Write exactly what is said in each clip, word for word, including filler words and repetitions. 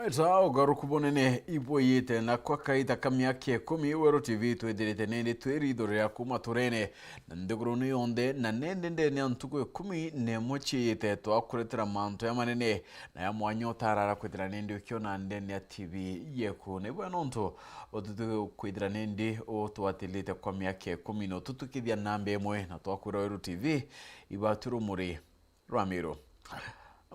Ja ugaruku bunene ibwiyite, na kwa kaita ka miaka ikumi, Weru T V twithirite nindi twi ritho ria kuuma turene na nthigurune yonthe, na nindi ndene ya ntuku ikumi na imwe ciiyite, twakuretera mantu ya manene na ya mwanya utarara kwithira nindi ukiona ndene ya T V yeku. Na ibwe nontu utitukwithira nindi utwatilite kwa miaka ikumi, no tutukithia namba imwe, na twakwira Weru T V ibatu rumuri rwa Miru.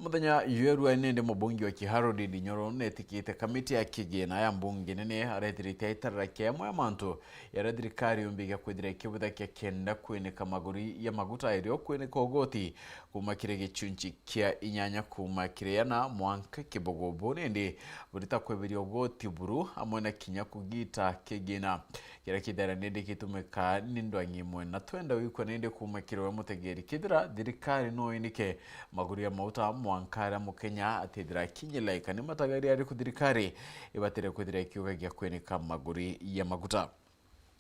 Muthenya jwerua nindi mubunge wa Kiharu Ndindi Nyoro netikite kamiti ya kigina ya mbunge nene arethirite aitarara kia amwe ya mantu yaria thirikari yumbiga kwithira ikibuthakia kenda kwinika maguri ya maguta irio kwinika ugoti kuuma kiri gichunchi kia inyanya kuuma kiri yana mwanka kibugu. Bu nindi burita kweberia ugoti buru amwe na kinya kugita kigina. Kiria kithera nindi gitumika ni ndwang'i imwe, na twenda wikwa nindi kuuma kiri we mutegeri. Kethira thirikari no inike maguri ya mauta mwanka aria Mukenya atithira akinyila, ika ni matagari ariku thirikari ibatire kwithira ikiugagia kwinika maguri ya maguta?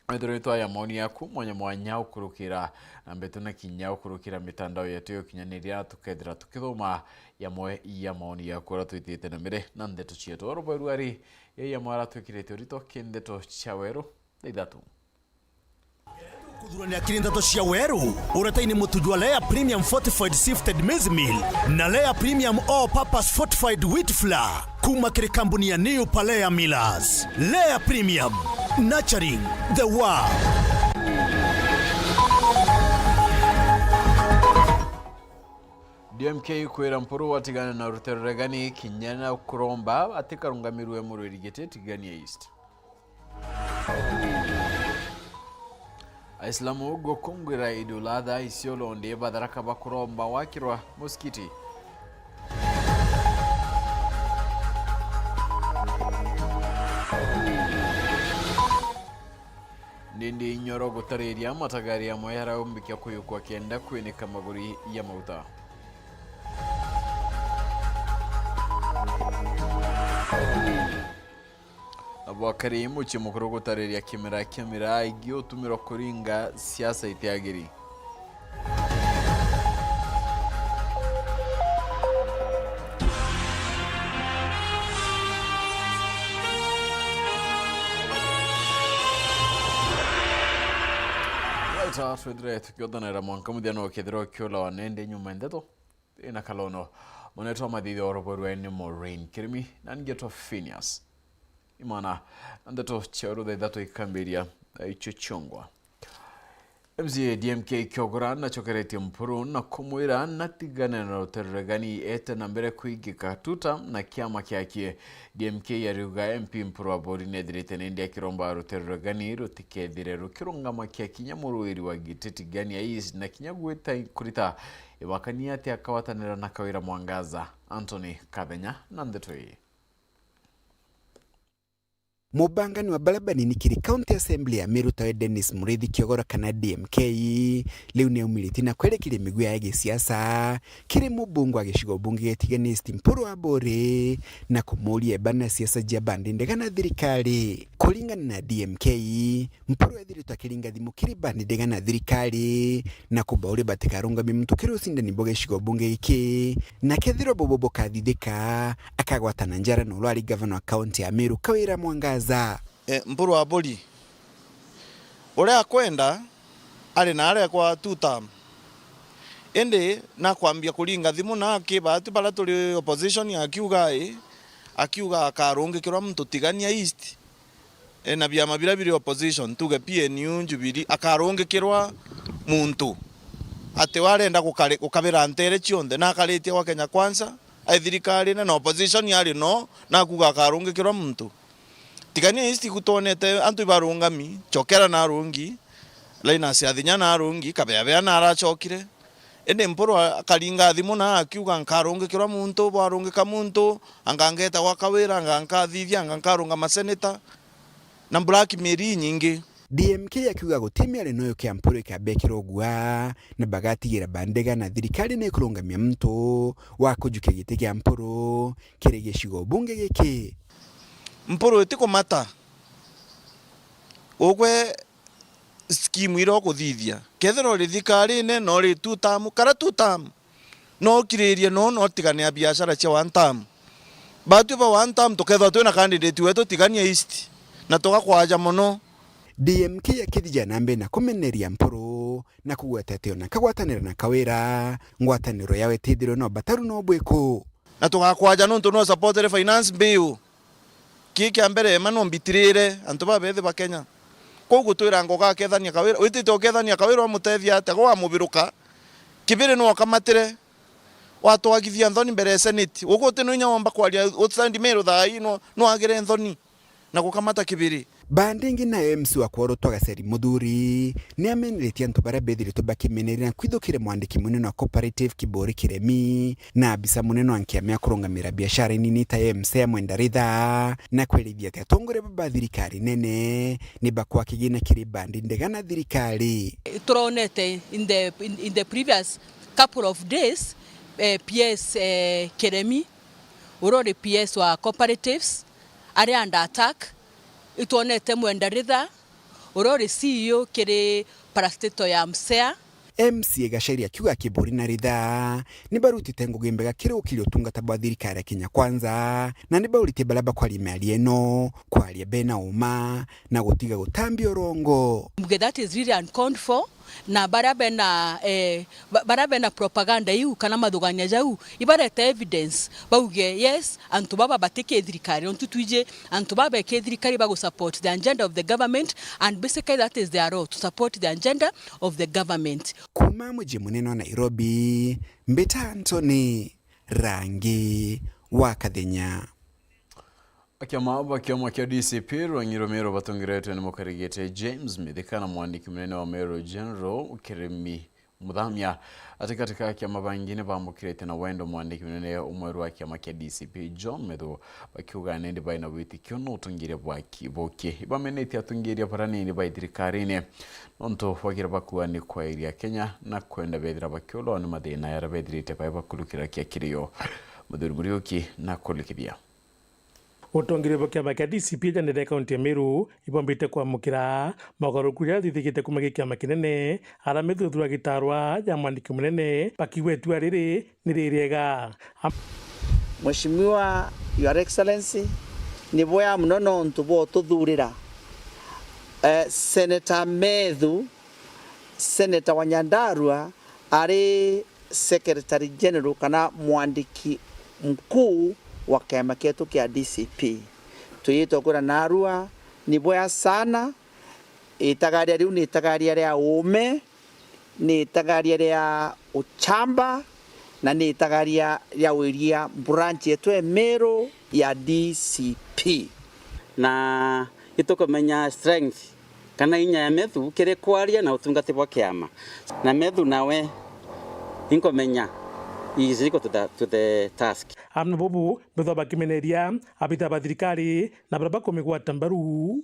Wethirwa ni twaya maoni yaku mwanya mwanya ukurukira na mbetu na kinya ukurukira mitandao yetu ya ukinyaniria, tukethira tukithoma yamwe ya maoni yaku aria twitite na mbere na ndeto cietu. Oro bweru ari yai amwe aria twikirite urito ki ndeto cia weru. Thaa ithatu. Kuthuranira kiri ndeto cia weru, uretaini mutu jwa Lea Premium Fortified Sifted Maize Meal na Lea Premium All Purpose Fortified Wheat Flour kuuma kiri kambuni ya New Palea Millers. Lea Premium, nurturing the world. D M K kwira Mpuru atigane na rutereregani kinya na kuromba atikarungamirwe murwiri giti Tigania East. Aislamu gukungwira Idul Adha Isiolo ndi batharaka bakuromba wakirwa musikiti. Nindi Nyoro gutariria matagari amwe yaraumbikia kuyukwa kenda kwinika maguri ya mauta. Abwakari mucii mukuru gutariria kimera kia miraa ingi utumirwa kuringa siasa itiagiri. Right, twithire tukiothanira mwanka muthia no kethira ukiulawa nende nyuma ndeto. Ina kalono. Mwanetwa mathithia oroborua ni Maureen Kirimi, na ningetwa Phineas Imana. Na ndeto cia rutha ithatu ikambiria icio ciongwa. M C A D M K Kiogora nacokeretie Mpuru na kumwira natigane na rutereregani ete na mbere kwigika tuta na kiama kiakie. D M K ariuga M P Mpuru Aburi nethirite nindi akiromba rutereregani rutikethire rukirungama kia kinya murwiri wa giti Tigania East na kinya gwita kurita ibakania ati akawatanira na Kawira Mwangaza. Anthony Kathenya na ndeto ii. Mubangani wa baria banini kiri County Assembly ya Meru tawe Dennis Muriithi Kiogora kana D M K, riu ni aumiritie na kwerekeria migwi ya gisiasa kiri mubunge wa gicigo bunge gia Tigania East Mpuru Aburi na kumuuria eba na siasa cia bandi ndega na thirikari. Kuringana na D M K, Mpuru ethiritwe akiringa thimu kiri bandi ndega na thirikari na kubauria batikarungamie muntu kiri ucindani bwa gicigo bunge giki, na kethirwa bubu bukathithika, akagwatana njara na uria wari gavana wa kaunti ya Meru Kawira Mwangaza. E, Mpuru Aburi, uria akwenda ari na arekwa two term. Indi nakwambia kuringa thimu na aki baatu baria turi opposition akiuga ii, akiuga akarungikirwa muntu Tigania East. E, na biama biria biri opposition, tuge P N U, Jubilee, akarungikirwa muntu ati we arenda gukari-, gukabira ntere cionthe, na akaritie gwa Kenya Kwanza, ai thirikarine, na opposition ari no, na akuga akarungikirwa muntu. Tigania East igu twonete antu ibarungami, Chokera narungi, Linus Athinya narungi, Kabeabea naracokire. Indi Mpuru a-, akaringa thimu na akiuga, "Nkarungikirwa muntu, bwarungika muntu, anga ngeta gwa Kawira, anga nkathithia, anga nkarungama seneta." Na blackmail inyingi. D M K akiuga guti miario noyo kia Mpuru ikabekirwa gua, na bagatigira bandega na thirikari ni kurungamia muntu wa kujukia giti kia Mpuru kiri gicigo bunge giki. Mpuru itikumata. Ugwe scheme iria ukuthithia. Kethira uri thikarine, no ri two term, kara two term. No ukiririe no, no utigane na biashara cia one term. Batwi ba one term tukethwa twina candidate wetu Tigania East, na tugakwaja mono. D M K akithija na mbere na kumeneria Mpuru na kugweta ati ona kagwatanira na Kawira, ngwataniro yawe itithirwe no bataru no bwiku. Na tugakwaja nontu no supportere finance bill. Kii kia mbere, ma no mbitirire antu babethi ba Kenya. Kwou gutwiranga ugakethania Kawira, witite ukethania Kawira wamutethia atia, gwamubiruka, Kibiri no okamatire, watwagithia nthoni mbere ya Senate. Ugu uti no inya womba kwaria, ustand Meru thaa ii no, no agire nthoni na gukamata Kibiri. Bandi ingi nayo M C wa Kworu Twagaceri Muthuri ni ameneretie antu baria bethiritwe bakimeneria na kwithukira mwandiki munene wa Cooperative Kiburi Kiremi na abisa munene wa nkiama ya kurungamira biashara inini ta M C ya Mwenda Ritha, na kwerithia ati atongoria ba ba thirikari nene ni bakwa kigina kiri bandi ndega na thirikari. Turonete in the, in, in the previous couple of days, eh, P S, eh, Kiremi, uria uri P S wa cooperatives, ari under attack. Itwonete Mwenda Ritha, uria uri C E O kiri parastatal ya Msea. M C A Gacheri akiuga Kiburi na Ritha ni barutite ngugi mbega kiri gukiria utungata bwa thirikari ya Kenya Kwanza, na ni bauritie baria bakwaria miario ino kwaria bena uma na gutiga gutambia urongo. Mbuge that is really uncalled for, na baria bena, eh, ba-, baria bena propaganda iu kana mathugania jau, ibarete evidence, bauge, yes, antu baba bati ki thirikari, nontu twiji antu baba ki thirikari bagu support the agenda of the government, and basically that is their role, to support the agenda of the government. Kuma muji munene wa Nairobi, mbita Anthony Rangi wa Kathenya. Akiama ba kiama kia D C P rwang'i rwa Meru batongeretwe ni mukarigite James Mithika na mwandiki munene wa Meru General Kiremi Muthamia. Atikati ka kiama bangi ni bamukirite na wendo mwandiki munene umwe rwa kiama kia D C P John Methu, bakiuga nindi bai na witikio na utongeria bwa ki-, buki. Ibamenetie atongeria bara nini bai thirikarine nontu bagira bakua ni kwairia Kenya na kwenda bethira bakiulwa ni mathina yara bethirite bai bakurukira kia kirio. Muthuri Muriuki na kulikithia. Utongeria bwa kiama kia D C P ja nene kaunti ya Meru ibombite kwamukira mogaruruku jaria jathithikite kuma gi kiama kinene, aria Methu ethirwa agitarwa ja mwandiki munene, bakiuga itua riri ni ririega. Am- Mheshimiwa, Your Excellency, ni bwea mono nontu bwa ututhurira, eh, Senator Methu, Senator wa Nyandarua, ari Secretary General kana mwandiki mkuu wa kiama kietu kia D C P. Twiyite kwira narua ni bwea sana. Itagaria riu ni itagaria ria uume, ni itagaria ria uchamba, na ni itagaria ria wiria branch yetu e Meru ya D C P. Na itukumenya strength kana inya ya Methu kiri kwaria na utungati bwa kiama. Na Methu nawe inkumenya he is equal to the, to the task. Amwe na bubu, Methu bakimeneria abita ba thirikari na baria bakumigwata mbaru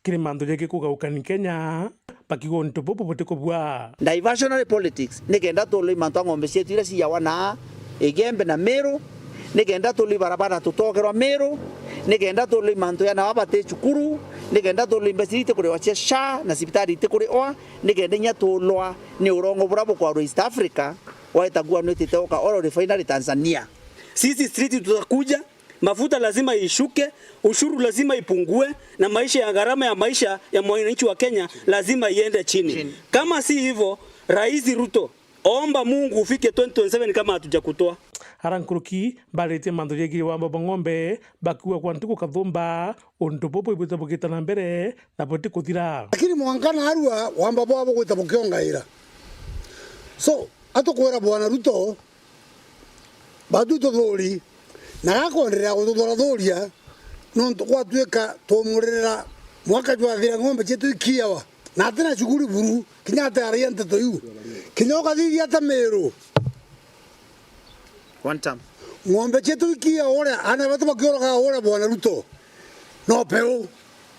kiri mantu jegii kugaukani Kenya, bakiuga untu bubu butikubua. Diversionary politics, nikenda tulwe mantu a ng'ombe cietu iria ciyawa na Igembe na Meru, nikenda tulwe barabara tutogerwa Meru, nikenda tulwe mantu ya na baba ti cukuru, nikenda tulwe mbeca iria itikuriwa cia SHA na cibitari itikuriwa, nikenda inya tulwa ni urongo buria bukwarwa East Africa, waita kuwa nwitite oka oil refinery Tanzania. Sisi street tutakuja, mafuta lazima ishuke, ushuru lazima ipungue, na maisha ya gharama ya maisha ya mwananchi wa Kenya lazima iende chini. Chini. Kama si hivyo, Rais Ruto, omba Mungu ufike twenty twenty-seven kama hatujakutoa. Ara nkuruki baritie mantu jegii wamba bwa ng'ombe, bakiuga kwa ntuku kathumba, untu bubu ibwite bugita na mbere na butikuthira. Lakini mwanka narua wamba bwao bugwita bukiongaira. So, atukwira Bwana Ruto, Batwi tuthuri, na gakwenderea gututhurathuria, nontu gwatuika twamuririra mwaka jwathira ng'ombe cietu ikiawa, na atina cuguri buru, kinya ataragia nteto iu. Kinya ukathithia ata Meru. One term. Ng'ombe cietu ikiawa uria, aana betu bakiuraga uria Bwana Ruto. No peu.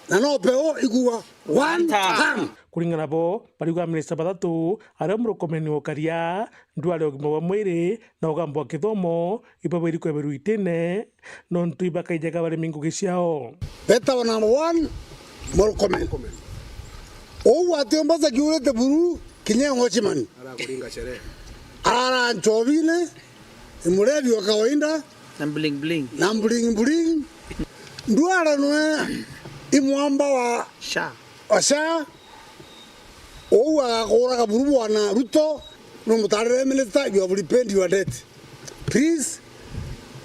Na no peu ikuuga one term. Kuringana bo, bariuga minista bathatu, aria murukomeni wa ukaria, ndwari ya ugima bwa mwiri na ugamba wa kithomo, ibabwiri kweberwa itine, nontu ibakaijaga barimi ngugi ciao. Betawa number one, Murkomen. Uu atiumba akiurite buru, kinya ng'ochimani. Arakuringa sherehe. Ara nchobine, ni murebi wa kawaida, Na bling bling. Na bling bling. Ndwara nwe i mwamba wa Sha. Wa Sha. Uu agakuraga buru bwana Ruto, no mutarire minister, you have repaid your debt. Please,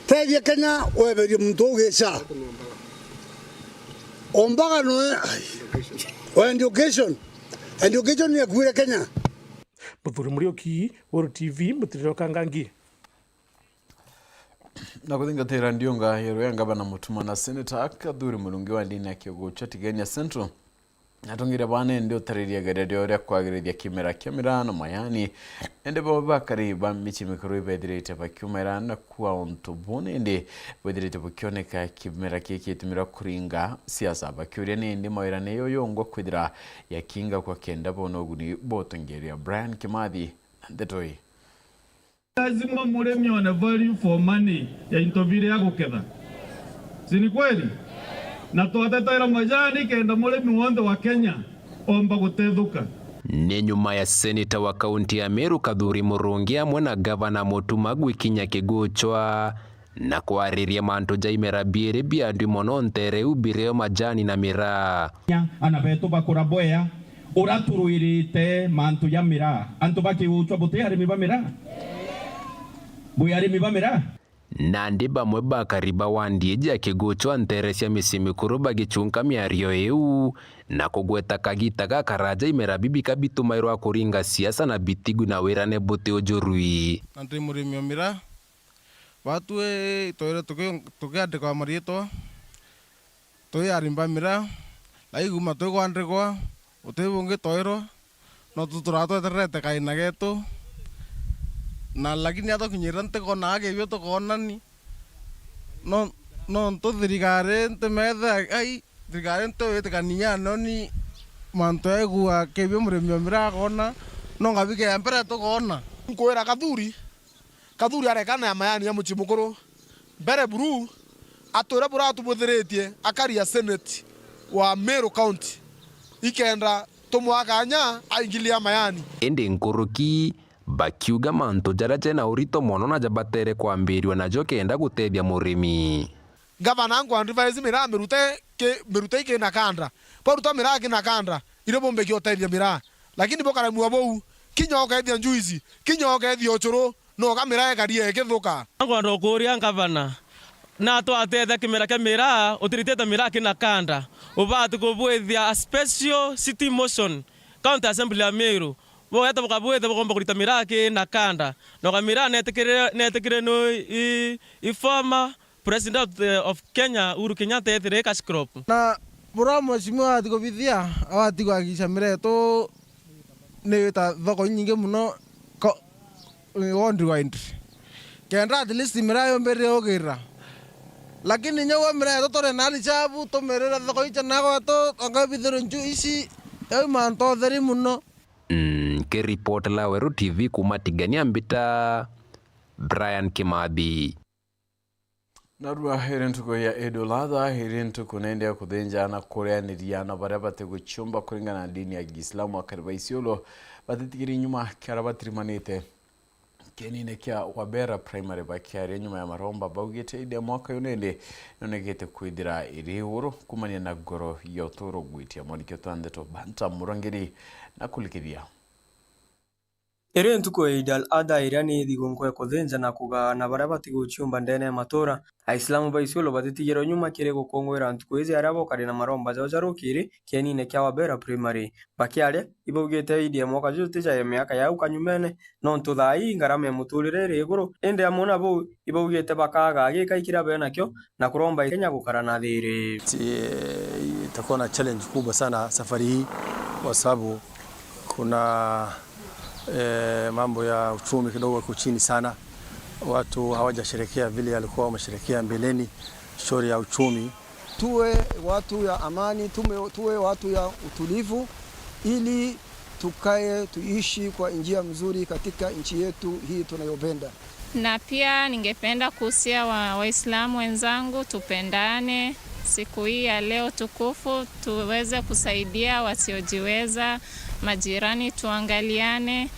tethia Kenya, weberie muntu ugica. Ombaga noe, ai. O education. Education ni akuire Kenya. Muthuri Muriuki, Weru T V, mutiriro Kangangi. Na kuthingatira ndiunga ya Rwea, ngavana Mutuma na Seneta Kathuri Murungi wa ndini ya Kiguchwa Tigania Central, atongire bana indi utariria igeria rio ria kwagirithia kimera kia miraa na mayani. Indi bo bakari ba mici mikuru ibethirite bakiumaira na kua untu buu, na indi bwithirite bukioneka kimera kii kiitumirwa kuringa siasa, bakiuria ni indi mawira niyo yongwa kwithira yakinga kwa kenda bona uguni bwa utongeria. Brian Kimathi na ndeto ii. Lazima murimi one value for money ya into biria aguketha. Si ni kweli? Na twatetera majani kenda murimi wonthe wa Kenya omba gutethuka. Ni nyuma ya seneta wa kaunti ya Meru Kathuri Murungi amwe na gavana Mutuma gwikinya Kiguchwa na kwariria mantu ja imera biiri biandwi mono ntere iu bireo majani na miraa. Ana betu bakura bwea, uraturwirite mantu ja miraa. Antu ba Kiguchwa buti arimi ba miraa? Bwi arimi ba miraa? Nandi bamwe bakari ba wandi iji ya Kiguchwa ntere cia micii mikuru bagichunka miario iu na kugweta kagita gakaraja imera bibi kabitumairwa kuringa siasa na bitigwi na wirane buti ujurui. Na ndi murimi o miraa, batwi itwire tuki-, tukiandikwa mariitwa, twi arimi ba miraa, na iguma twi kwandikwa, uti bungi twairwa, no tu turaa twetererete kaina getu, na lakini atukinyirira ntikona akibio tukonani, no, nontu thirikari ntimethe ai, thirikari ntiwitikania noni mantu egua kibio murimi o miraa akona, no ngabikea mbere tukona. Nkwira Kathuri, Kathuri arekana ya mayani ya mucii mukuru. Mbere buru, atwire buria atubwithiritie akari ya senate wa Meru County, ikenda tumwaa kanya aingilia mayani. Indi nkuruki bakiuga mantu jaria jena urito mono na jabatere kwambiriwa najo kenda gutethia murimi. Gavana anku advise miraa mirute ki-, mirute iki na kanda. Bwaruta miraa ki na kanda, irio bumbikia utethia miraa. Lakini bukaremua buu, kinya ukethia njuici, kinya ukethia ucuru, no ga miraa ikarie ikithuka. Nkwenda ukuria ngavana, na twatethia kimera kia miraa, utiritite miraa ki na kanda, ubati kubwithia a special city motion, County Assembly ya Meru, bugeta bukabwithia bugomba kurita miraa ki na kanda, noga miraa netikire, netikire no i, i former President of the, of Kenya, Uhuru Kenyatta, ethire cash crop. Na buria mheshimiwa ati kubithia, awati kuhakikisha miraa yetu ni ta thoko inyingi mono ko-, worldwide. Kenda at least miraa yombirire ugira. Lakini nyagwe miraa yetu turi na reserve, tumirire thoko icha na gwetu, onga bithirwe nju ici, eu mantu utheri mono. Mm, ki report la Weru T V kuma Tigania mbita, Brian Kimathi. Narua iri ntuku ya Eid ul Adha, iri ntuku nende ya kuthinja na kurianiria na baria batiguciumba kuringana na dini ya Kiislamu. Akari ba Isiolo batitigiri nyuma kia aria batirimanite kienine kia Wabera Primary bakiaria nyuma ya maromba baugite Eid ya mwaka uyu nende nonekete kwithira iri iguru kumania na ngoro ya uturo gwitia. Mwaniki wa ndeto Banta Murangiri na kulikithia. Iri ntuku ya Eid al-Adha iria ni thigukuu ya kuthinja na kugaana baria batiguciumba ndene ya matuura. Aislamu ba Isiolo batitigirwe nyuma kiri gukunguira ntuku iji aria bokari na maromba jao ja rukiri kienine kia Wabera Primary. Bakiaria, ibaugite Eid ya mwaka juju ti ja miaka ya au kanyumene, nontu thaa ii ngarama ya muturire iri iguru, indi amwe na buu, ibaugite bakaga gikai kiria benakio na kuromba Kenya gukara na thiri. Ti-, itakuwa na challenge kubwa sana safari hii kwa sababu kuna, eh, mambo ya uchumi kidogo iko chini sana. Watu hawajasherekea vile walikuwa wamesherekea mbeleni, story ya uchumi. Tuwe watu ya amani, tume-, tuwe watu ya utulivu ili tukae tuishi kwa njia mzuri katika nchi yetu hii tunayopenda. Na pia ningependa kuhusia wa-, Waislamu wenzangu, tupendane. Siku hii ya leo tukufu, tuweze kusaidia wasiojiweza, majirani tuangaliane,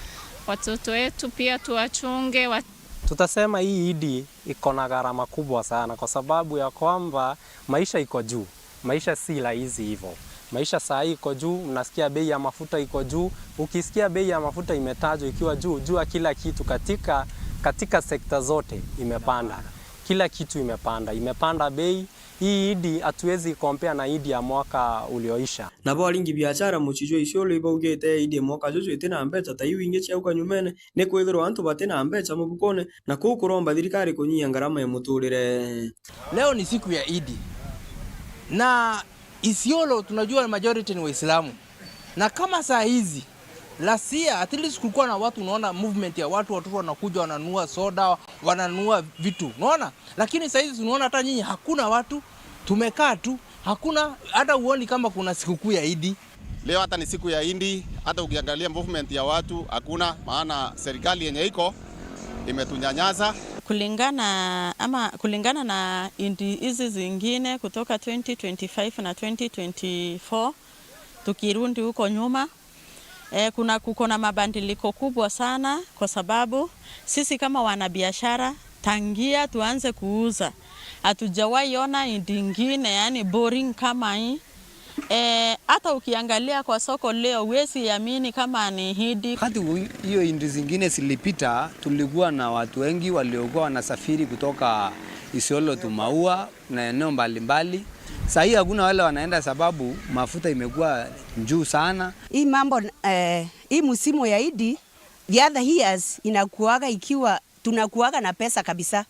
watoto wetu pia tuwachunge, wa-, Tutasema hii Idi iko na gharama kubwa sana kwa sababu ya kwamba maisha iko juu. Maisha si rahisi hivyo. Maisha saa hii iko juu, mnasikia bei ya mafuta iko juu. Ukisikia bei ya mafuta imetajwa ikiwa juu, jua kila kitu katika, katika sekta zote imepanda. Kila kitu imepanda, imepanda bei. Hii Idi hatuwezi compare na Idi ya mwaka ulioisha. Nabo aringi biashara mucii jwa Isiolo ibaugite Idi ya mwaka juju iti na mbeca ta iu ingi ciauka nyumene, ni kwithirwa antu bati na mbeca mabukone, na kuu kuromba thirikari kunyia ngarama ya muturire. Leo ni siku ya Idi. Na Isiolo tunajua majority ni Waislamu. Na kama saa hizi, last year, at least kulikuwa na watu, unaona movement ya watu, watoto wanakuja wananunua soda, wananunua vitu. Unaona? Lakini saa hizi tunaona hata nyinyi hakuna watu, tumekaa tu, hakuna, hata huoni kama kuna sikukuu ya Idi. Leo hata ni siku ya Idi, hata ukiangalia movement ya watu hakuna, maana serikali yenye iko imetunyanyasa. Kulingana, ama kulingana na Idi hizi zingine kutoka twenty twenty-five na twenty twenty-four, tukirundi huko nyuma, eh, kuna, kuko na mabadiliko kubwa sana, kwa sababu sisi kama wanabiashara, tangia tuanze kuuza, hatujawahi ona Idi ingine, yani boring kama hii. Eh, hata ukiangalia kwa soko leo, huwezi amini kama ni Idi. Wakati u-, hiyo Idi zingine zilipita, tulikuwa na watu wengi waliokuwa wanasafiri kutoka Isiolo to Maua na eneo mbalimbali. Saa hii hakuna wale wanaenda sababu mafuta imekuwa juu sana. Hii mambo, eh, hii msimu ya Idi, the other years inakuaga ikiwa tunakuaga na pesa kabisa.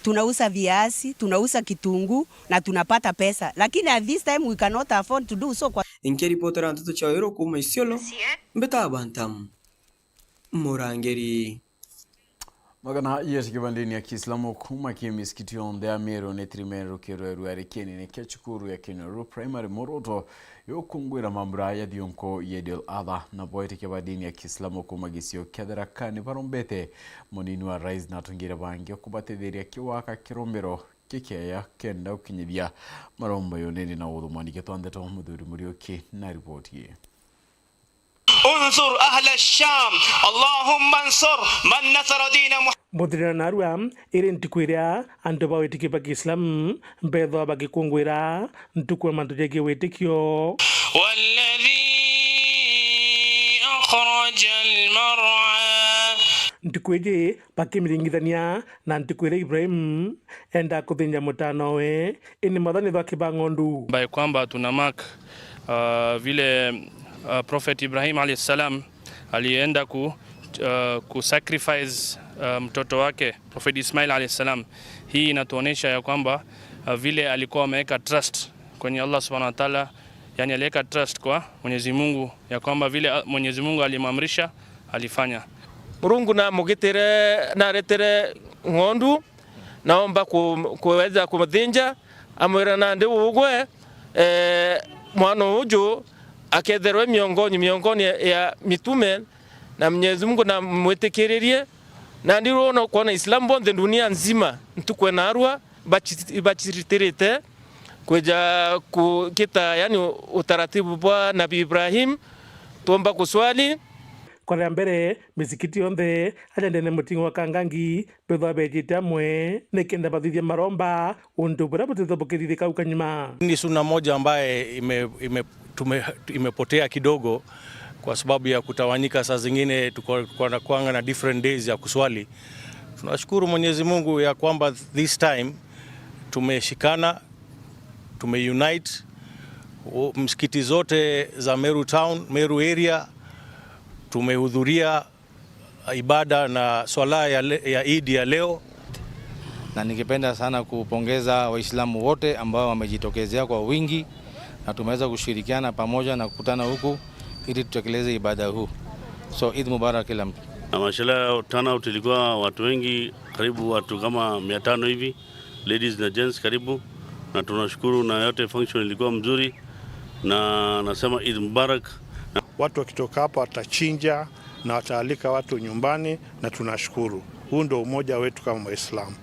Tunauza viazi, tunauza kitunguu na tunapata pesa. Lakini at this time we cannot afford to do so kwa Nkiripotera nteto cia Weru kuuma Isiolo, mbita Bantam Murangiri. Magana ya kibandini ya Kiislamu kuuma ki misikiti yonthe ya Meru ni tirimerukirwe ruarikiene ni kia cukuru ya Kinoru Primary muoroto yukungwira mambura ya thionko ya Eid al-Adha, na boetikia ba dini ya Kiislamu kuuma gisio kia Tharaka ni barombete munini wa rais na atongeria bangi kubatetheria kiwaka kirombero kikeya kenda gukinyithia maromba yonene na uthumani. Gitwandhe twa Muthuri Muriuki na riboti ii. انصر أهل الشام، اللهم انصر من نصر دين محمد. Muthirira narua, iri ntuku iria antu ba witiki ba Kiislamu bethwa bagikungwira ntuku ya mantu jegie witikio. والذي أخرج المرعى. Ntuku iji bakimiringithania na ntuku iria Ibrahim enda kuthinja mutanowe, ini Mwathani baki ba ng'ondu. Ambaye kwamba tuna mark, uh, vile, uh, Prophet Ibrahim alayhi salam alienda ku, uh, ku sacrifice, uh, mtoto wake Prophet Ismail alayhi salam. Hii inatuonesha ya kwamba, uh, vile alikuwa ameweka trust kwenye Allah Subhanahu wa Ta'ala, yani aliweka trust kwa Mwenyezi Mungu ya kwamba vile, uh, Mwenyezi Mungu alimwamrisha alifanya. Murungu namugitire, naretere ng'ondu, naomba ku-, kuweza kumuthinja, amwira, "Nandi ugwe, eh, mwana uju aketherwe miongoni, miongoni ya mitume, na Mwenyezi Mungu namwitikiririe." Nandi rwona kwona Islamu bonthe dunia nzima ntuku enarua bachi-, bachiritirite kwija kugita, yani, utaratibu bwa Nabii Ibrahim, tuomba kuswali. Kwa ria mbere, misikiti yonthe aja ndene muting'o wa Kangangi bethwa bejite amwe nikenda bathithia maromba untu buria butithwa bukithithika au kanyuma. Ni sunna moja ambaye ime-, ime-, tume-, imepotea kidogo kwa sababu ya kutawanyika. Saa zingine tuko, tuko na kuanga na different days ya kuswali. Tunashukuru Mwenyezi Mungu ya kwamba this time tumeshikana, tumeunite. U-, msikiti zote za Meru Town, Meru area, tumehudhuria ibada na swala ya le-, ya Eid ya leo. Na ningependa sana kupongeza Waislamu wote ambao wamejitokezea kwa wingi, na tumeweza kushirikiana pamoja na kukutana huku ili tutekeleze ibada huu. So, Eid Mubarak kila mtu. Na mashallah, turnout ilikuwa watu wengi, karibu watu kama mia tano hivi, ladies na gents karibu, na tunashukuru, na yote function ilikuwa mzuri, na nasema Eid Mubarak. Watu wakitoka hapa watachinja na wataalika watu nyumbani, na tunashukuru. Huu ndio umoja wetu kama Waislamu.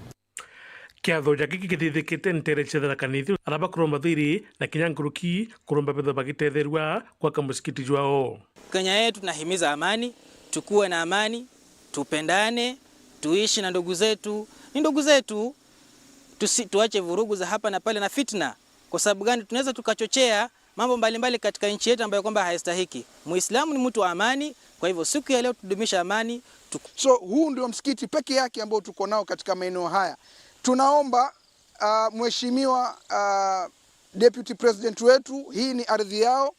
Kiatho ja giki kithithikite ntere cia Tharaka Nithi, aria bakuromba thiri na kinya nkuruki kuromba bethwa bagitetherua gwaka musikiti jwao. Kenya yetu, nahimiza amani, tukuwe na amani, tupendane, Tuishi na ndugu zetu, ni ndugu zetu. Tusi-, tuache vurugu za hapa na pale na fitna. Kwa sababu gani? Tunaweza tukachochea mambo mbalimbali katika nchi yetu ambayo kwamba haistahiki. Muislamu ni mtu wa amani, kwa hivyo siku ya leo tudumisha amani, tu- So, huu ndio msikiti peke yake ambao tuko nao katika maeneo haya. Tunaomba, ah, Mheshimiwa, ah, Deputy President wetu, hii ni ardhi yao,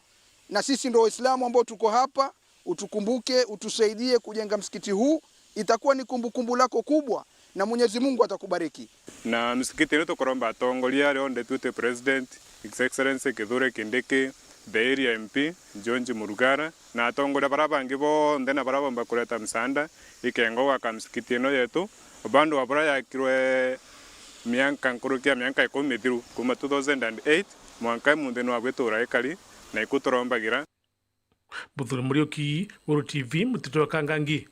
na sisi ndio Waislamu ambao tuko hapa, utukumbuke, utusaidie kujenga msikiti huu, itakuwa ni kumbukumbu lako kubwa, na Mwenyezi Mungu atakubariki. Na msikiti ni tukuromba atongoria aria onthe, Deputy President, His Excellency Kithure Kindiki, the area M P, George Murugara, na atongoria baria bangi bonthe na baria bomba kureta msaada, ikenga gwaka msikiti ino yetu, bandu wa buria yakirwe mianka nkuruki ya mianka ikumi mithiru, kuma two thousand and eight, mwanka imunthi nwa bwitura ikari, na iku turombagira. Muthuri Muriuki, Weru T V, Mutito wa Kangangi.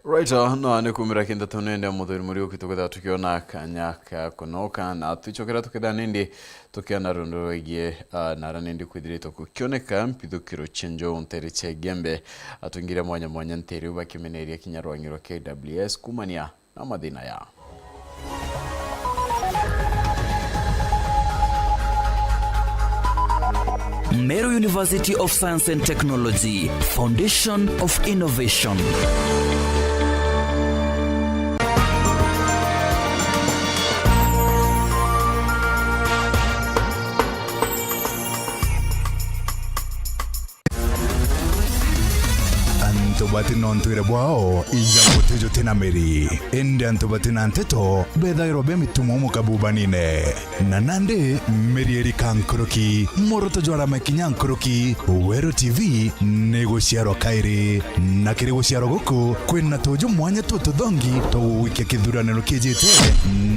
Right, uh, no, ni kumira kinda tunende Muthuri Muriuki, tukethira tukiona kanya ka kunoka, na twicokera tukethira nindi tukiona rundu rwigii, uh, nara nindi kwithiritwe kukioneka mpithukiro cia njou ntere cia Igembe. Atungiria mwanya mwanya ntere u bakimeneria kinya rwang'i rwa K W S kumania na mathina ya Meru University of Science and Technology, Foundation of Innovation. Antu bati na untwire bwao, ija muti juti na miri. Indi antu bati na nteto, bethairwa be mitumo mukabubanine. Na nandi, miri irika nkuruki, mworoto jwarama kinya nkuruki, Weru T V ni guciarwa kairi. Na kiri guciarwa guku, kwina tuju mwanya tututhongi twa gugwikia kithuraniro kijite,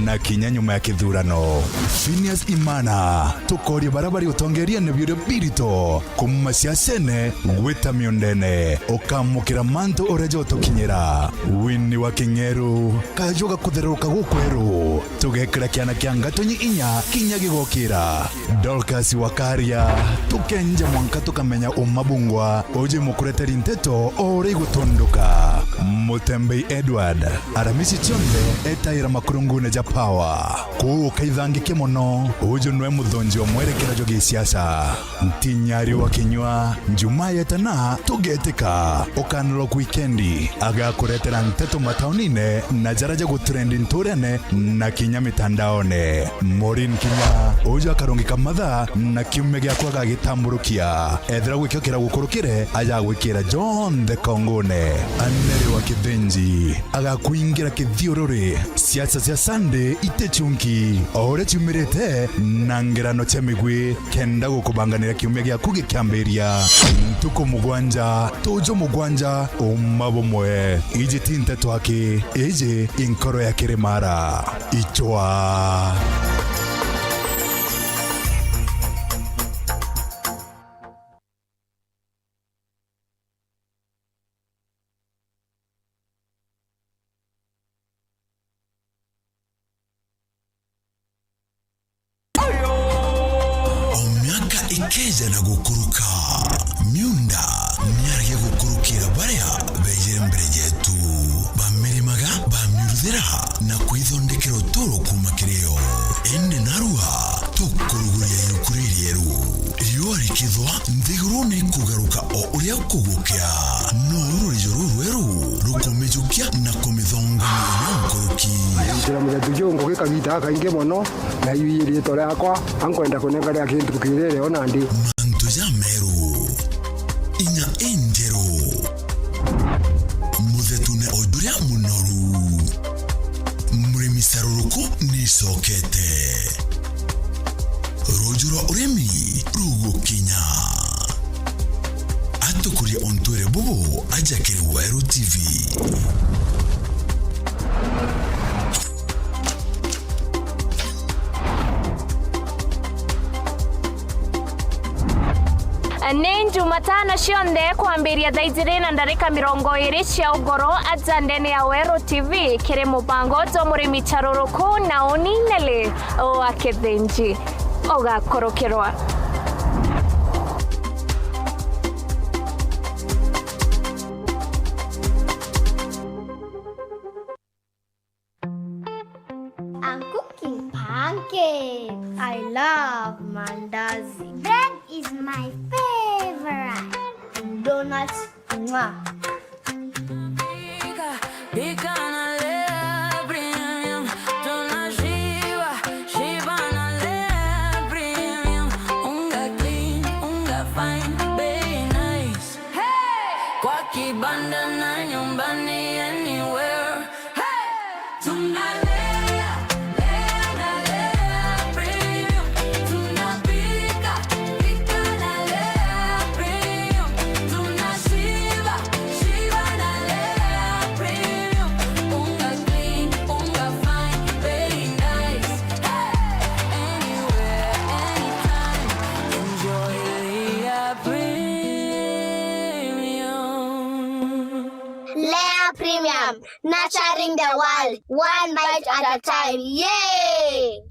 na kinya nyuma ya kithurano. Phineas Imana, tukoria baria bari utongeriene biuria birito, kuma siasene gwita miundene, ukamukira mantu uria jotukinyira. Winnie wa King'eru, kaju ga kuthereruka gukweru, tugekira kiana kia ngatonyi inya kinya gigokira. Dorcas wa Karia, tukenja mwanka tukamenya uma bungwa, uju imukureteri nteto o uria igutunduka. Mutembei Edward, aramisi cionthe etaira makurungune ja Power. Kuu ukaithangike mono, uju nwe muthonji wa mwerekera jwa gisiasa. Ntinyari wa kinyua, Jumaa yetana, tugetika. Ukanelok wikendi, agakuretera nteto mataunine na jara ja gutrendi nturene na kinya mitandaone. Maureen kinya, uju akarungika mathaa na kiumia giakwa agagitamburukia. Ethira gwikio kira gukurukire, ajagwikira jonthe kongone. Aneri wa Kithinji, agakwingira kithiururi. Siasa cia Sunday ite chunki, o uria ciumirite na ngerano cia migwi, kenda gukubanganira kiumia giaku gikiambiria. Ntuku mugwanja, tuju mugwanja, uma bumwe. Iji ti nteto aki, iji i nkoro ya kirimara. Ichwa. O miaka ikeeja na gukuruka, miunda niaragia gukurukira baria beejire mbere yeetu. Bamirimaga, bamiuruthira, na kwithondekera utuuro kuuma kiri yo. Indi narua, tukuruguria iuku ririeru. Riua rikithwa, nthiguru ni ikugaruka o uria kugukia. No rurijo rurweru rukumijukia na kumithongoria inya nkuruki. Njira muthetu jungu gikagita kaingi mono, na iu ii riitwa riakwa, ankwenda kunenganira kintu kiriri o nandi. Mantu jameru. Inya injeru. Muthetune o juria munoru. Murimi caruruku nicokete. Ruuju rwa urimi rugukinya. Atukurie untwire bubu aja kiri Weru T V. Ni Njumatano cionthe kwambiria thaa ijiri na ndarika mirongo iri cia ugoro aja ndene ya Weru T V kiri mubango jwa murimi caruruku na uni Nelly wa Kithinji. Ugakurukirwa. My favorite. Donuts. Mwah. Pika na Lea Premium, tunashiba, shiba na Lea Premium. Unga clean, unga fine, bei nice. Hey! Kwa kibanda na nyumbani, anywhere. Hey! Tunalea, lea na Lea Premium. Tunapika, pika na Lea Premium. Tunashiba, shiba na Lea Premium. Unga clean, unga fine, very nice. Hey! Anywhere, anytime. Enjoy Lea Premium. Lea Premium, nurturing the world, one bite at a time. Yay!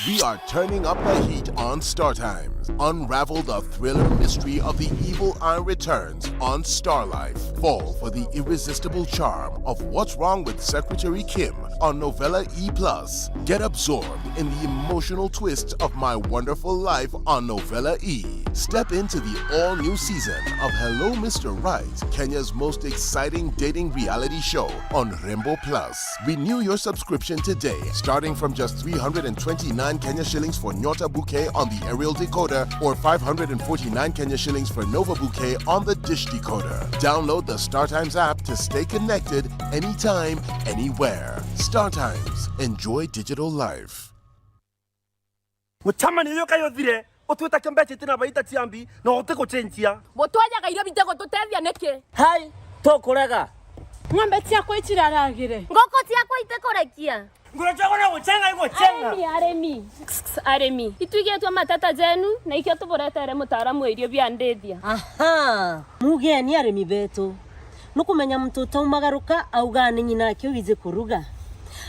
We are turning up the heat on Star Times. Unravel the thriller mystery of the evil eye returns on Star Life. Fall for the irresistible charm of What's Wrong with Secretary Kim on Novella E plus. Get absorbed in the emotional twists of My Wonderful Life on Novella E. Step into the all-new season of Hello Mister Right, Kenya's most exciting dating reality show on Rembo Plus. Renew your subscription today, starting from just three hundred and twenty-nine Kenya shillings for Nyota Bouquet on the aerial decoder or five hundred and forty-nine Kenya shillings for Nova Bouquet on the dish decoder. Download the StarTimes app to stay connected anytime, anywhere. StarTimes. Enjoy digital life. Mucemanio uyu kai uthire, utwita kio mbeca itina baita cia mbi, na utigucenjia. Butwajaga irio bitigututethia niki? Hai, tukurega. Ng'ombe ciakwa iciraragire. Nguku ciakwa itikurekia. Nguru ciakwa no gucenga igucenga. Arimi, arimi. Arimi. Itwigitwe mateta jenu, na ikio tuburetere mutaaramu wa irio bia ndithia. Aha. Mugeni arimi betu. Nukumenya muntu utaumagaruka auga ni nyina ake wiji kuruga.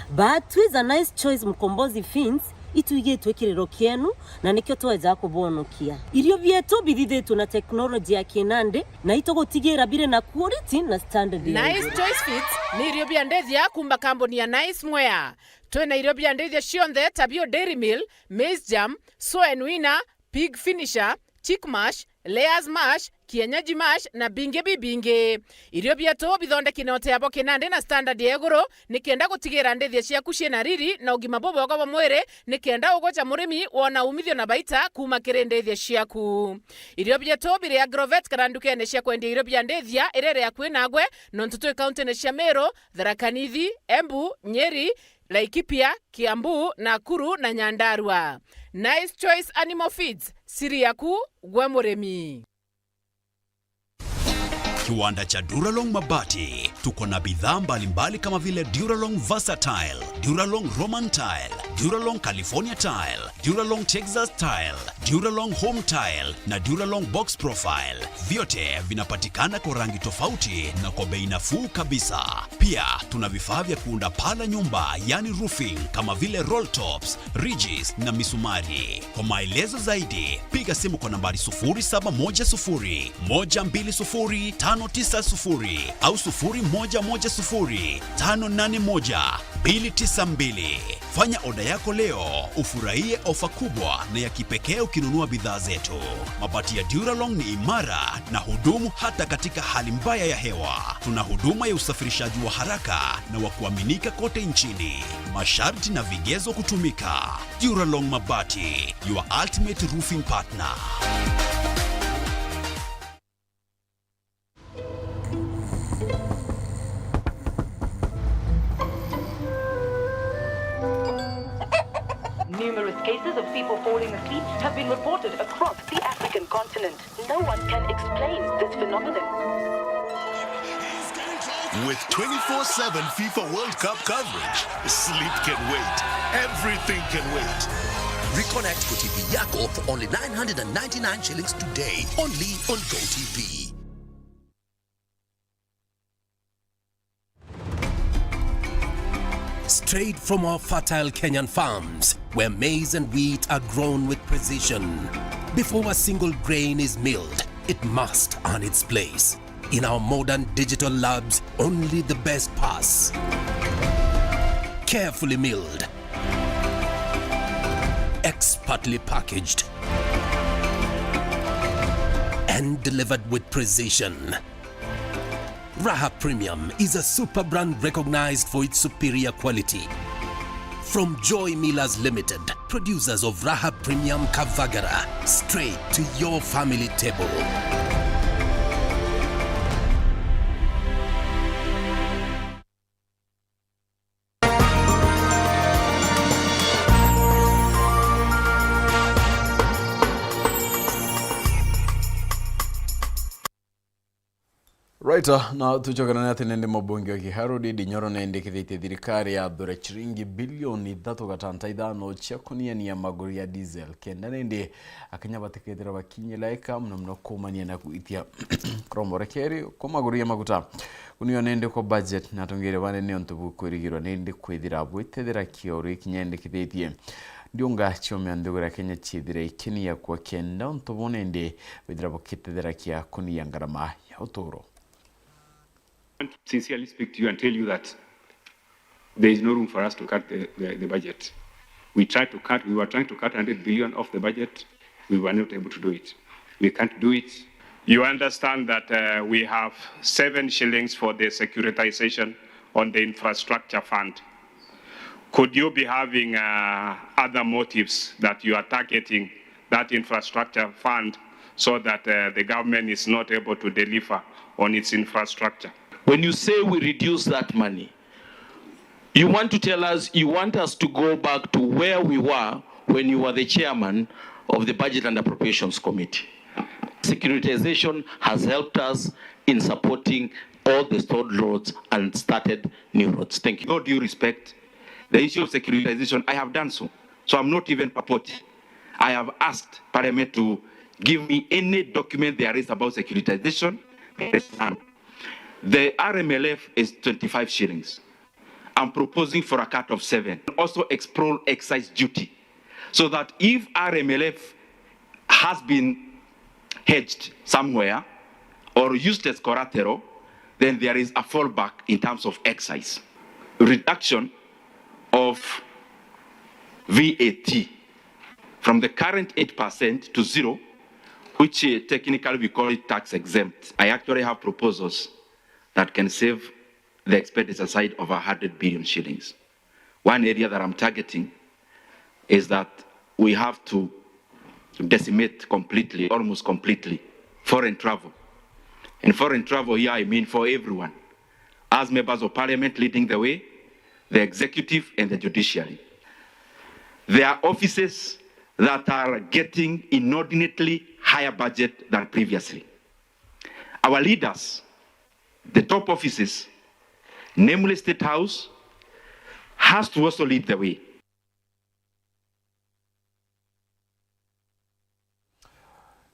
But with a Nice Choice Mkombozi Feeds, itwigitwe kiriro kienu, na nikio tweja kubonokia. Irio bietu bithithitwe na teknoloji ya kinandi, na itugutigira biri na quality na standard ya Nice iguru. Choice Feeds ni irio bia ndithia kuuma kambuni ya Nice Mwea. Twina irio bia ndithia cionthe ta bio Dairy Meal, Maize Germ, Soen Winner, Pig Finisher, Chick Mash, Layers Mash, Kienyeji Mash na bingi bibingi. Irio bietu bithondeki na uteabo kinandi na standard ya iguru, nikenda gutigira ndithia ciaku ciina riri na ugima bubwega bwa mwiri, nikenda ugwe ta murimi wona umithio na baita kuuma kiri ndithia ciaku. Irio bietu biri Agrovet kana ndukene cia kwendia irio bia ndithia iria iri akui nagwe, nontu twi kauntine cia Meru, Tharaka Nithi, Embu, Nyeri, Laikipia, Kiambu, Nakuru na Nyandarua. Nice Choice Animal Feeds, siri yaku gwe murimi. Kiwanda cha Duralong Mabati. Tuko na bidhaa mbalimbali kama vile Duralong Versatile, Duralong Roman Tile, Duralong California Tile, Duralong Texas Tile, Duralong Home Tile na Duralong Box Profile. Vyote vinapatikana kwa rangi tofauti na kwa bei nafuu kabisa. Pia tuna vifaa vya kuunda paa la nyumba, yani roofing, kama vile roll tops, ridges na misumari. Kwa maelezo zaidi, piga simu kwa nambari sufuri saba moja sufuri, moja mbili sufuri, tano tisa sufuri au sufuri moja moja sufuri, tano nane moja, mbili tisa mbili. Fanya oda yako leo, ufurahie ofa kubwa na ya kipekee ukinunua bidhaa zetu. Mabati ya Duralong ni imara na hudumu hata katika hali mbaya ya hewa. Tuna huduma ya usafirishaji wa haraka na wa kuaminika kote nchini. Masharti na vigezo kutumika. Duralong Mabati, your ultimate roofing partner. Numerous cases of people falling asleep have been reported across the African continent. No one can explain this phenomenon. With twenty-four seven FIFA World Cup coverage, sleep can wait. Everything can wait. Reconnect kwa T V yako for only nine hundred and ninety-nine shillings today, only on Go T V. Straight from our fertile Kenyan farms, where maize and wheat are grown with precision. Before a single grain is milled, it must earn its place. In our modern digital labs, only the best pass. Carefully milled, expertly packaged, and delivered with precision. Raha Premium is a super brand recognized for its superior quality. From Joy Millers Limited, producers of Raha Premium Kavagara, straight to your family table. Right, uh, na tucokerane ati nindi mubunge wa Kiharu Ndindi Nyoro nindikithitie thirikari ya thura ciringi bilioni ithatu gatanta ithano cia kuniania maguru ya diesel, kenda nindi akenya batikethira bakinyira eka muno muno kumania na gwitia kuromborekeri kwa maguru ya maguta. Kunio nindi kwa budget na atongeria banene untu bukwirigirwa nindi kwithira bwitethera kioro ikinya indikithitie ndiunga ciumia nthiguru ya Kenya ciithire ikinia kwa kenda untu bu nindi bwithira bukitethera kia kunia ngarama ya uturo. I want to sincerely speak to you and tell you that there is no room for us to cut the, the, the budget. We tried to cut, we were trying to cut hundred billion off the budget. We were not able to do it. We can't do it. You understand that, uh, we have seven shillings for the securitization on the infrastructure fund. Could you be having, uh, other motives that you are targeting that infrastructure fund so that, uh, the government is not able to deliver on its infrastructure? When you say we reduce that money, you want to tell us, you want us to go back to where we were when you were the chairman of the Budget and Appropriations Committee. Securitization has helped us in supporting all the stalled roads and started new roads. Thank you. With all due respect, the issue of securitization, I have done so. So I'm not even purporting. I have asked Parliament to give me any document there is about securitization. There is none. The R M L F is twenty-five shillings. I'm proposing for a cut of seven. Also explore excise duty, so that if R M L F has been hedged somewhere or used as collateral, then there is a fallback in terms of excise. Reduction of V A T from the current eight percent to zero, which, uh, technically we call it tax exempt. I actually have proposals that can save the expenditure side of a hundred billion shillings. One area that I'm targeting is that we have to decimate completely, almost completely, foreign travel. And foreign travel here, I mean for everyone. As members of parliament leading the way, the executive and the judiciary. There are offices that are getting inordinately higher budget than previously. Our leaders, the top offices, namely State House, has to also lead the way.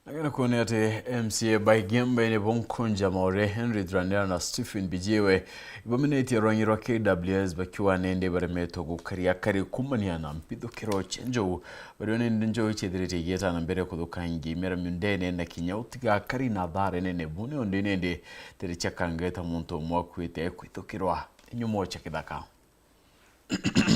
Nagena kuone ati M C A ba Igembe ni bo Nkunja Maore, Henry Thuranira na Stephen Bijiwe ibominetie rwangi rwa K W S bakiuga nindi baremetwe gukaria akari kumania na mpithukiro cia njou. Bario nindi njou iciethirite igieta na mbere kuthukangia imera miundene na kinya utiga akari na athara nene. Bu ni undi nindi tere cia Kangeta muntu umwe akuite kwithukirwa inyumo cia kithaka.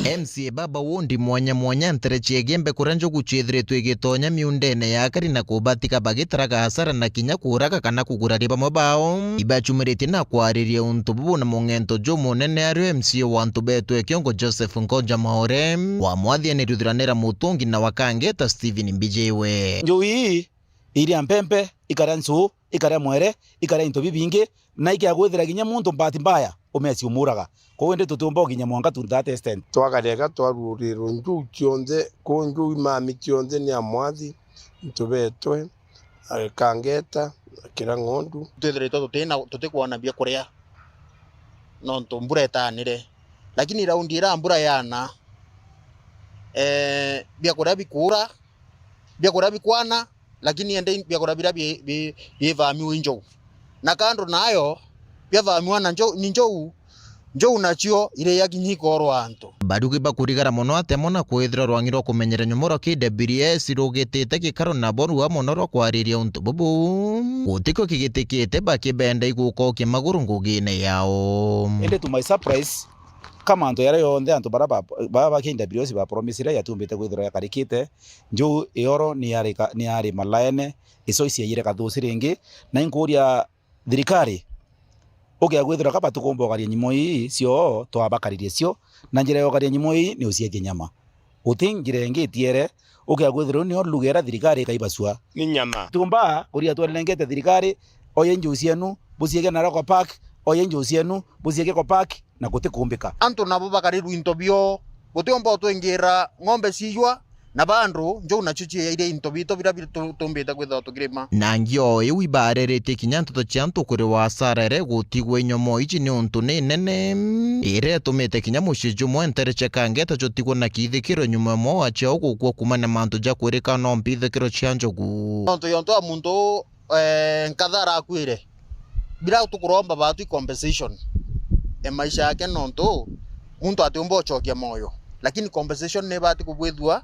M C A baba wondi mwanya mwanya ntere cia Igembe kuria njogu ciethiritwe igitonya miundene ya akari na kubatiga bagitaraga hasara na kinya kuuraga kana kuguraria bamwe bao. Ibacumiritie na kwariria untu bubu na mung'ento jumunene ario M C A wa antu betwe Kiongo Joseph Nkoja Maore, wa Mwathi Henry Thuranira Mutungi na wa Kangeta Stephen Mbijiwe. Njuu ii iria mpempe, ikaria ncuu, ikaria mwere, ikaria into bibingi, na ikiagwithira kinya muntu bahati mbaya, umeci umuuraga. Kwou indi tutiumba ukinya mwanka to that extent. Twakarega twarurirwe njuu cionthe, kuu njuu imami cionthe ni a Mwathi, ntubetwe, Kangeta, na kira ng'ondu. Twithiritwe tutina, tutikwona bia kuria, nontu mbura itaanire. Lakini raundi iria mbura yaana, ee, bia kuria bikuura, bia kuria bikwana, lakini indi biakura biria bi-, bi-, biivamiwa i njou. Na kando nayo, biavamiwa na njou, ni njou, njou nacio iria kinya ikoorwa antu. Barugi bakurigara mono atemo na kwithirwa rwangi rwa kumenyera nyumo rwa K W S rugitite gikaro nabo rua mono rwa kwariria untu bubu. Gutikio kigitikite bakibenda igukokia maguru ngugine yao. Indi to my surprise, ka mantu jaria jonthe antu bara ba, ba, ba K W S ba promisire jatiumbite kwithirwa jakarikite, njou ioro ni yarika-, ni yari malaene, ico iciaire kathuci ringi, na inkuuria thirikari, ukia kwithirwa ka batikumba ukaria nyimo ii cio twabakaririe cio, na njira ya ukaria nyimo ii ni ucietie nyama. Guti njira ingi itiere, ukia kwithirwa nio lugha iria thirikari ikaibacua. Ni nyama. Tiumba kuria twarengete thirikari, oye njuu cienu, bucieke Naroko Park, oye njuu cienu, bucieke Eco Park, na gutikumbika. Antu nabo bakarirwa into bio, gutiumba utwingira ng'ombe ciijwa, na bandu njuu nacio ciairia into bitu biria bi-, tu-, tumbite kwithirwa tukirima. Na ngio iu ibareretie kinya nteto cia antu kuriwa asara iria igutigwa inyomo iji niuntu ni nene, iria itumite kinya mucii jumwe ntere cia Kangeta jutigwa na kithikiro nyuma ya mwawa ciao gukua kuumania na mantu ja kwirikana no mbithikiro cia njogu. Nontu yontu wa muntu uu, eh, nkatha arakuire, biria tukuromba baatu i compensation e maisha yake, nontu muntu atiumba ucokia moyo, lakini compensation ni ibati kubwithua,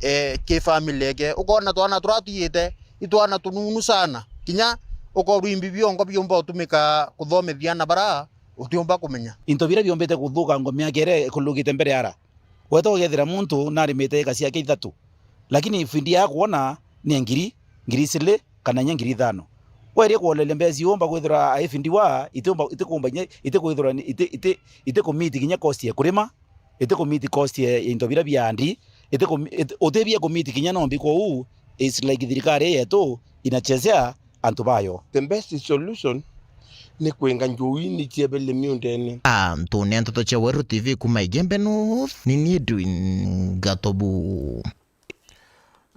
eh, ki family yake. Ukoona twana turia twiyite, i twana tununu sana, kinya ukorwa imbi biongo biumba utumika kuthomithia ana bara utiumba kumenya. Into biria biumbite kuthukangwa miaka iria ikulukite mbere ara, weta ugethira muntu narimite eka ciake ithatu, lakini findi ya kwona ni ya ngiri, ngiri iciri, kana inya ngiri ithano. Werie kwoleria mbeca iu umba kwithirwa ai findi wa, itiumba, itikumba inya, itikwithirwa ni, iti, iti, itikumiti kinya cost ya kurima, itikumiti cost ya, ya into biria bia andi, itikum-, iti-, utibia kumiti kinya nombi. Kwou, it's like thirikari yetu inachezea antu bayo. The best solution ni kwinga njuu ii ni ciebele miundene. Antu ni nteto cia Weru T V kuma Igembe North, ni ni Edwin Gatobu.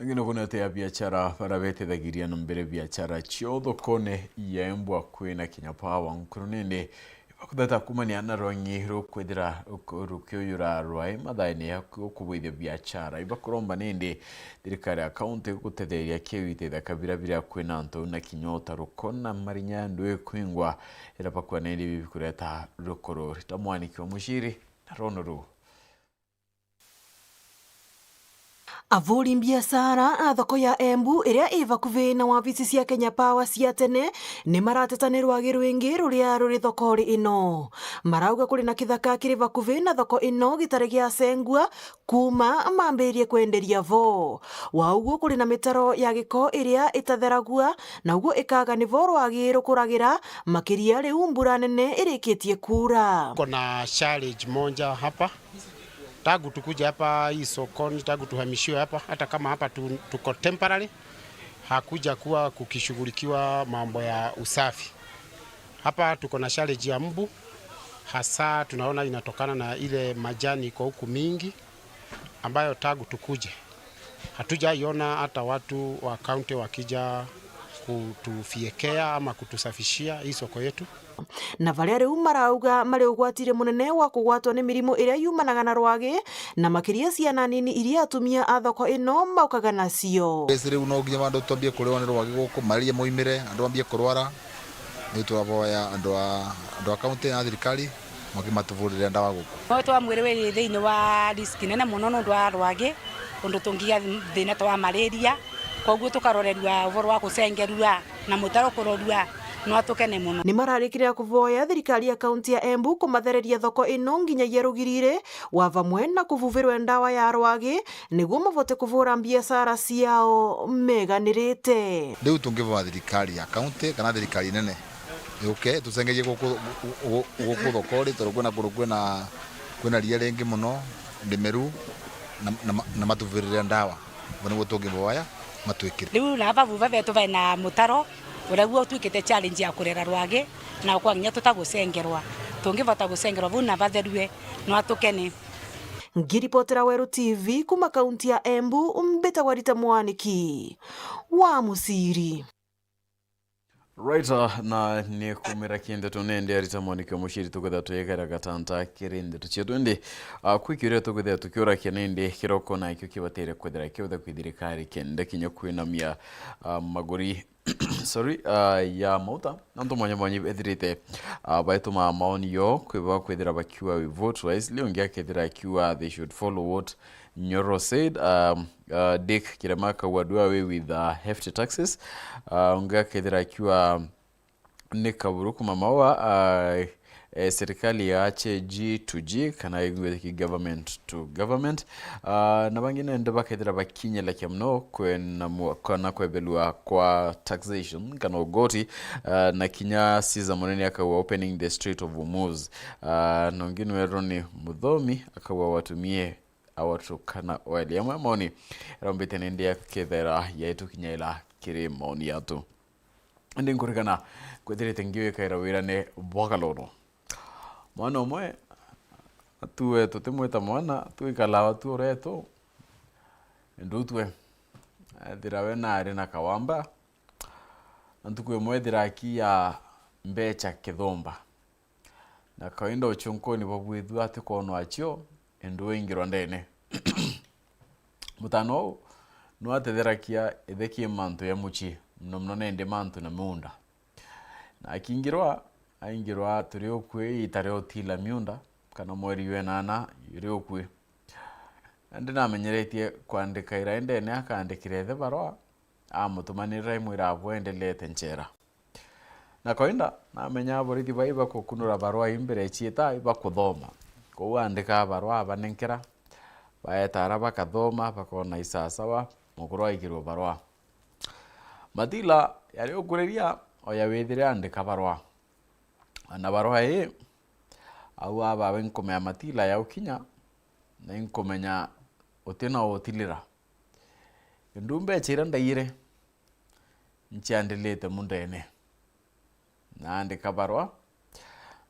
Angĩ nĩ kũnetea biacara bara betithagiria na mbere biacara cio thokone ya Embwa kwina kinya power nkuru nindi ibakutheta kumania na rwangi rukwithira rukiuyura rwai mathaini ya ku-, kubuithia biacara. Ibakuromba nindi thirikari ya kaunti gutetheria kiu itethaka bira biria kwina antu na kinya utaruko na marinya ndwi kwingwa ira bakwa nindi bibikureta rukuru. Rita mwaniki wa muciri na rono ruu. Avuri mbiacara a thoko ya Embu, iria i vakuvi na wabici cia Kenya Power cia tene, ni marateta ni rwagi rwingi ruria ruri thokori ino. Marauga kuri na kithaka kiri vakuvi na thoko ino gitari giacengua kuuma mambiririe kwenderia vo. Wa uguo, kuri na mitaro ya giko iria itatheragua, na uguo ikaga nivo rwagi rukuragira, makiria riu mbura nene irikitie kuura. Kuna challenge moja hapa. Tangu tukuje hapa hii sokoni, tangu tuhamishiwe hapa, hata kama hapa tu-, tuko temporary, hakuja kuwa kukishughulikiwa mambo ya usafi. Hapa tuko na challenge ya mbu, hasa tunaona inatokana na ile majani iko huku mingi, ambayo tangu tukuje, hatujaiona hata watu wa county wakija kutufiekea ama kutusafishia hii soko yetu. Na varia riu marauga mari ugwatiri munene wa kugwatwa ni mirimu iria yumanaga na rwagi, na makiria ciana nini iria atumia a thoko ino maukaga nacio. Esi riu no nginya bandu twambie kuriwa ni rwagi guku, malaria moimire, andu bambie kurwara. Riu turavoya andu a, andu a kaunti na thirikari makimatuvurire ndawa guku. Moyo twa mwiri wiri thiini wa risk nene mono nontu wa rwagi, undu tungigia thina twa malaria, koguo tukarorerua uvoro wa gucengerua na mutaro kurorua no atukene mono. Ni mararikire kuvoya thirikari ya kaunti ya Embu kumathereria thoko ino nginyagia rugiriri wa vamwe na kuvuvirwe ndawa ya rwagi, niguo mavote kuvura mbiacara ciao meganirite. Riu tungivoya thirikari ya kaunti kana thirikari nene yuke tucengerie guku, gu-, gu-, guku thokori, tondu kwina kundu kwina, kwina ria ringi mono, ndimeru, na, na ma-, na matuvirire ndawa. Uguo niguo tungivoya matwikire. Riu na aba vuva betu bena mutaro uria guo utwikite challenge ya kurera rwagi, na kwa nginya tutagucengerwa. Tungivota gucengerwa vau na batherue, no atukene. Ngiripotera Weru T V kuma kaunti ya Embu, mbitagwa Rita Mwaniki wa Muciri. Right, uh, na ni kumira ki ndeto nende arita mwaniki wa muciri tuketha twegera gatanta kiri ndeto cietu indi, uh, kwi kiuria tuketha tukiurakia nindi kiroko nakio kibatere kwethira kiothe kwi thirikari kenda kinya kwinamia, uh, maguri, sorry, uh, ya mauta. Antu mwanya mwanya ethirite, uh, baituma maoni yo kwiba kwethira bakiuga we vote wisely, ungi akethira akiuga they should follow what Nyoro said, um, uh, Dick Kirema akauga do away with, uh, hefty taxes. Uh, ungi akethira akiuga ni Kaburu kuma Maua, uh, eh, serikali ya G to G kana igwetiki government to government. Ah, na bangi nende bakethira bakinyelakia muno kwena mu-, kana kwebelua kwa taxation kana ugoti, ah, na kinya Caesar Munene akauga opening the Strait of Hormuz. Ah, na ungi nwerwo ni Muthomi akauga watumie awatukana oeli. Amwe maoni rombite nindi akethera yaitukinyaira kiri maoni yatu. Indi nkurikana kwithirite ngiwikaira wirane bwa Kalolo. Mwana umwe, atue tutimwita mwana, twikalawa tu uretu, ndutwe. Ethira we naari na kawamba, na ntuku imwe ethira akiya mbecha kithumba. Na kawaida uchunkuni bwa bwithua atikwonwa achio, indi uingirwa ndene. Mutano uu nwateetheragia ithe ki mantu ya mucii, muno muno nindi mantu na miunda. Na akingirwa, aingirwa turi ukui ita ria utila miunda, kana mweri wenana uri ukui. Na ndinamenyeretie kwandika ira indene akaandikira ithe barua, amutumanira imwira abwe endelete nchera. Na kawaida, namenyaa borithi bai bakukunura barua imbere ciita ibakuthoma. Kou aandika barua abanenkera, baeta ara bakathoma, bakona isasawa, mukuru aikirwe barua. Matila yari ukuriria, oya withire aandika barua. Na barua ii, au abawe nkumea Matila ya ukinya, na inkumenya utina utilira. Indi mbecha iria ndaiyire, nciandilite mundene. Naandika barua,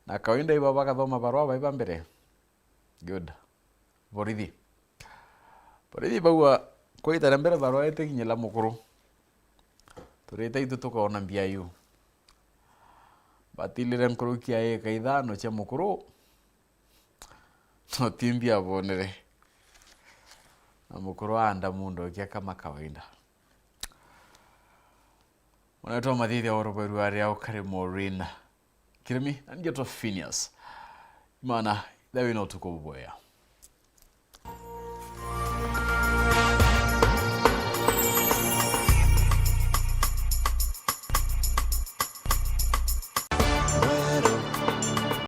na kawaida ibo bakathoma barua baiba mbere. Good. Borithi. Borithi baua, kwaita ria mbere barua itikinyila mukuru. Turite itu tukaona mbia iu. Batilire nkuruki ya ika ithano cia mukuru, no ti mbia bonere. Na mukuru aanda mundu kia kama kawaida. Unaitwa Mathithi wa Uruberu aria ukari Maureen Kirimi, na ndio to Phineas. Imana, thawi na utuku bubwea.